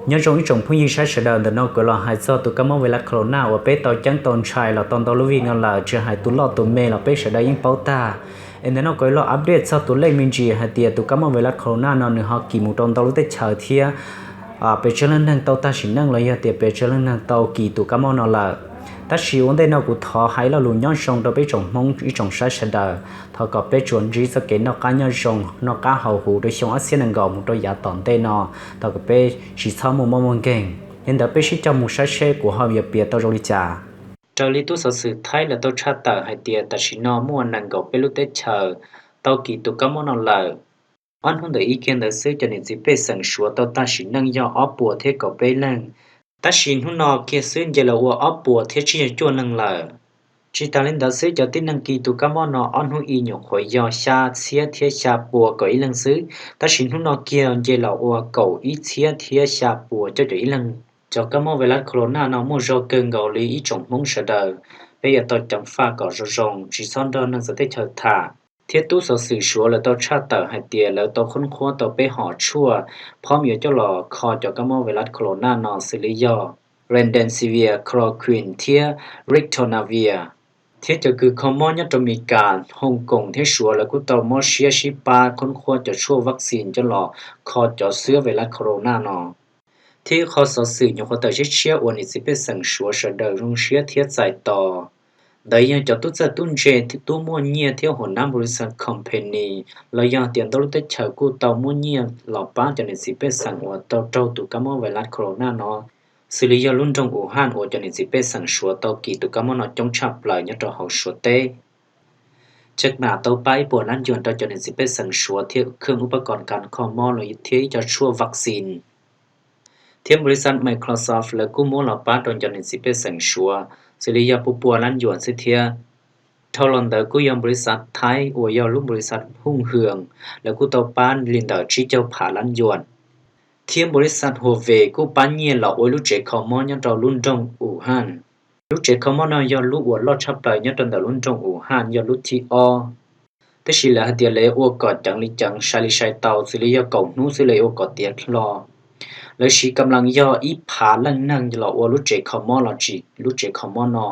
Nyob zoo ib tsoom phooj ywg saib sawv daws, ntawm no kuv los hais txog tus kab mob virus corona uas peb tau ceeb tau ntshai los tau ntau lub vij no lawm, tsis hais tus loj tus me los peb sawv daws yeej paub tag. Es ntawm no kuv los update txog tus lej me ntsis hais tias tus kab mob virus corona no nws ho kis mus rau ntau lub teb chaws thiab pes tsawg leej neeg tau tag sim neej los yog tias pes tsawg leej neeg tau kis tus kab mob no lawm. Tab sis ua ntej no kuv thov hais lo lus nyob zoo rau peb tsoom Hmoob ib tsoom saib sawv daws, thov kom peb tsuas ntsib txoj kev noj qab nyob zoo, noj qab haus huv rau xyoo ob txhiab nees nkaum mus rau yav tom ntej no, thov kom peb tsis txhob muaj mob muaj nkeeg. Yog li ntawd peb sib coj mus saib seb kuv ho yuav piav tau zoo li cas. Raws li tub xov xwm Thaib lawv tau tshaj tawm hais tias tam sim no muaj nees nkaum peb lub teb chaws tau kis tus kab mob no lawm. Ob hnub ntawm ib kiag ntawd xwb cov niam txiv pej xeem Suav tau tag sim neej yog ob puas thiab kaum peb leeg, tab sis hnub no kiag xwb nce los ua ob puas thiab tsib caug cuaj leeg lawm. Tsis tas li ntawd xwb cov tib neeg kis tus kab mob no ob hnub ib nyuam qhuav yog xya txhiab thiab xya pua kaum ib leeg xwb, tab sis hnub no kiag nce los ua kaum ib txhiab thiab xya pua cuaj caum ib leeg. Cov kab mob virus corona no muaj zog kawg nkaus li ib tsoom Hmoob sawv daws, peb yuav tau ceev faj kom zoo zoo tsis txhob nrog neeg txawv teb chaws tham. Thiab tub xov xwm Suav lawv tau tshaj tawm hais tias lawv tau khoob qhuab tau peb hom tshuaj phob yuav coj los kho cov kab mob virus corona no xws li yog Remdesivir, Chloroquine thiab Ritonavir. Thiab cov kws kho mob nyob rau Mis Kas, Hoos Koom thiab Suav lawv kuj tau mob siab sib pab khoob qhuab cov tshuaj vaccine coj los kho cov xwb virus corona no. Thiab ib qho xov xwm nyuam qhuav tawm tshiab tshiab uas niam txiv pej xeem Suav sawv daws zoo siab thiab txais tos, ntawd yog cov tub txawj tub ntse, tub muaj nyiaj thiab hua nab npau li xas company los yog tias ntau lub teb chaws kuj tau muab nyiaj los pab cov niam txiv pej xeem uas tau raug tus kab mob virus corona no, xws li yog lub nroog Wuhan uas cov niam txiv pej xeem Suav tau kis tus kab mob no coob tshaj plaws nyob rau hauv Suav teb. Jack Ma tau pab ib puas lab ncuam rau cov niam txiv pej xeem Suav thiab khwj ub pab kom kas kho mob los thiab ib co tshuaj vaccine. Thiab npau li xas Microsoft lawv kuj muab los pab rau cov niam txiv pej xeem Suav xws li yog pua pua lab ncuam xwb thiab. Dhau los ntawd kuj yog npau li xas Thaib uas yog lub npau li xas Hoos Koom, lawv kuj tau pab li ntawm tsib caug phav lab ncuam. Thiab npau li xas Huawei kuj pab nyiaj los ua ib lub tsev kho mob nyob rau lub nroog Wuhan. Lub tsev kho mob no yog lub uas loj tshaj plaws nyob rau ntawm lub nroog Wuhan, yog lub thib ob. Tab sis lawv hais tias lawv ua kom ceev li ceev, sai li sai tau, xws li yog kaum hnub xwb lawv ua kom tiav hlo. Lawv siv kam las yog ib phav leej neeg los ua lub tsev kho mob los tsim lub tsev kho mob no.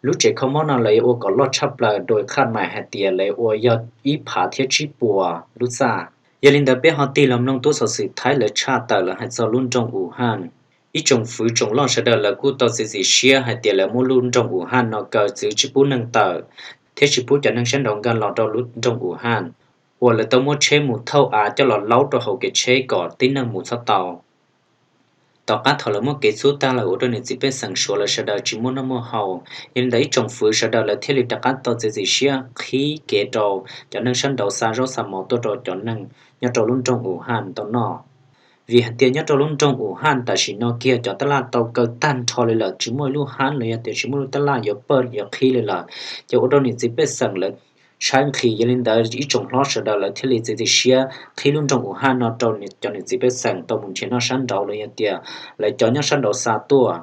Lub tsev kho mob no lawv yuav ua kom loj tshaj plaws, dua qhaj mais hais tias lawv ua yog ib phav thiab tsib puas lub txaj. Yog li ntawd peb ho tig los mloog tub xov xwm Thaib lawv tshaj tawm lawv hais txog lub nroog Wuhan. Ib tsoom fwv tsoom loj sawv daws lawv kuj tau txiav txim siab hais tias lawv muab lub nroog Wuhan no kaw txwv tsis pub neeg tawm, thiab tsis pub cov neeg sab nraud nkag los rau lub nroog Wuhan, uas lawv tau muab tsheb mus thauj av coj los laub rau hauv kev tsheb kom tib neeg mus txhob tau. Tom qab thaum lawv muab kev txhub tag lawm ua rau niam txiv pej xeem Suav lawv sawv daws tsis muaj noj muaj haus, yog li ntawd ib tsoom fwv sawv daws lawv thiaj li rov qab tau txiav txim siab qhib kev rau cov neeg sab nraud xa zaub xa mov tuaj rau cov neeg nyob rau lub nroog Wuhan tau noj. Vim hais tias nyob rau lub nroog Wuhan tam sim no kiag cov taj laj tau kaw tag nrho li lawm, tsis muaj ib lub hab los yog tias tsis muaj lub taj laj yuav pawj yuav qhib li lawm, ces ua rau niam txiv pej xeem lawv tshaib nqhis. Yog li ntawd ib tsoom hlob sawv daws lawv thiaj li txiav txim siab qhib lub nroog Wuhan no rau cov niam txiv pej xeem tau mus nrhiav noj sab nraud los yog tias lawv cov nyob sab nraud xa tuaj.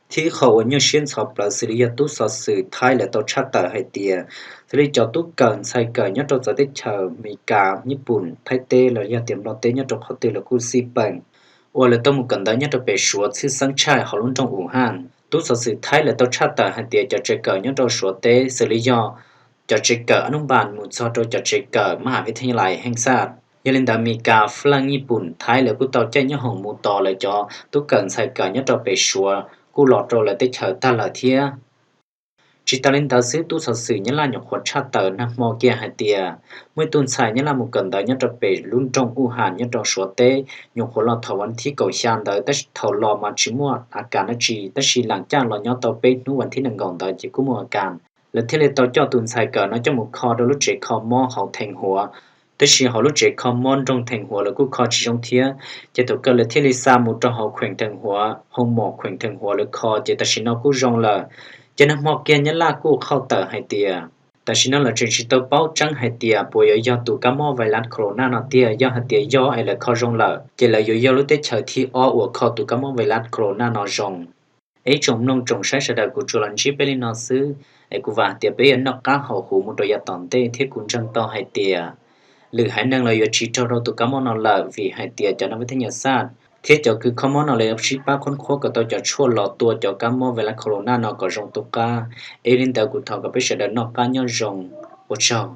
Thiab ib qho uas nyuaj siab ntxhov plawv xws li yog tub xov xwm Thaib lawv tau tshaj tawm hais tias, xws li cov tub kawm ntxhais kawm nyob rau txawv teb chaws Amelikas, Nyij Pooj, Thaib teb los yog tias Nplog teb nyob rau qhov twg los kuj xij peem, uas lawv tau mus kawm ntawv nyob rau pem Suav tshwj xeeb tshaj hauv lub nroog Wuhan. Tub xov xwm Thaib lawv tau tshaj tawm hais tias cov tsev kawm nyob rau Suav teb xws li yog cov tsev kawm anub npas mus txog rau cov tsev kawm mab ham vib thaj nyab lais heej xaj. Yog li ntawd Amelikas, Faj Leej, Nyij Pooj, Thaib lawv kuj tau caij nyob hoom mus tos lawv cov tub kawm ntxhais kawm nyob rau pem Suav kuj los rau lawv teb chaws tag lawm thiab. Tsis tas li ntawd xwb, tub xov xwm Nyab Laj nyuam qhuav tshaj tawm nag hmo kiag hais tias muaj ib tug ntxhais Nyab Laj mus kawm ntawv nyob rau pem lub nroog Wuhan nyob rau Suav teb, nyuam qhuav los thaum vas thib kaum xya ntawd, tab sis thaum los mas tsis muaj a kas dab tsi, tab sis lam caj los nyob tau peb hnub vas thib nees nkaum ntawd ces kuj muaj a kas. Lawv thiaj li tau coj tus ntxhais kawm no coj mus kho rau lub tsev kho mob hauv Theej Huav. Tab sis hauv lub tsev kho mob nroog Theej Huav lawv kuj kho tsis zoo thiab, ces thaum kawg lawv thiaj li xa mus rau hauv kheem Theej Huav, hoo mom kheem Theej Huav lawv kho, ces tam sim no kuj zoo lawm. Ces nag hmo kiag Nyab Laj kuj qhau tawm hais tias tam sim no lawv tseem tsis tau paub tseeb hais tias puas yuav yog tus kab mob vais las corona no tiag. Yog hais tias yog es lawv kho zoo lawm, ces lawv yuav yog lub teb chaws thib ob uas kho tus kab mob vais las corona no zoo. Es ib tsoom mloog tsoom saib sawv daws, kuv tsuas los ntsib peb li no xwb, es kuv vam hais tias peb yuav noj qab haus huv mus rau yav tom ntej, thiab kuv ntseeg tau hais tias lwm haiv neeg los yuav tsis raug rau tus kab mob no lawm, vim hais tias cov neeg vaj thaj nyas xaj thiab cov kws kho mob no lawv yuav sib pab qhuab qhuab kom tau cov tshuaj los tua cov kab mob virus corona no kom zoo tu qab. Es li ntawd kuv thov kom peb sawv daws noj qab nyob zoo, ua tsaug.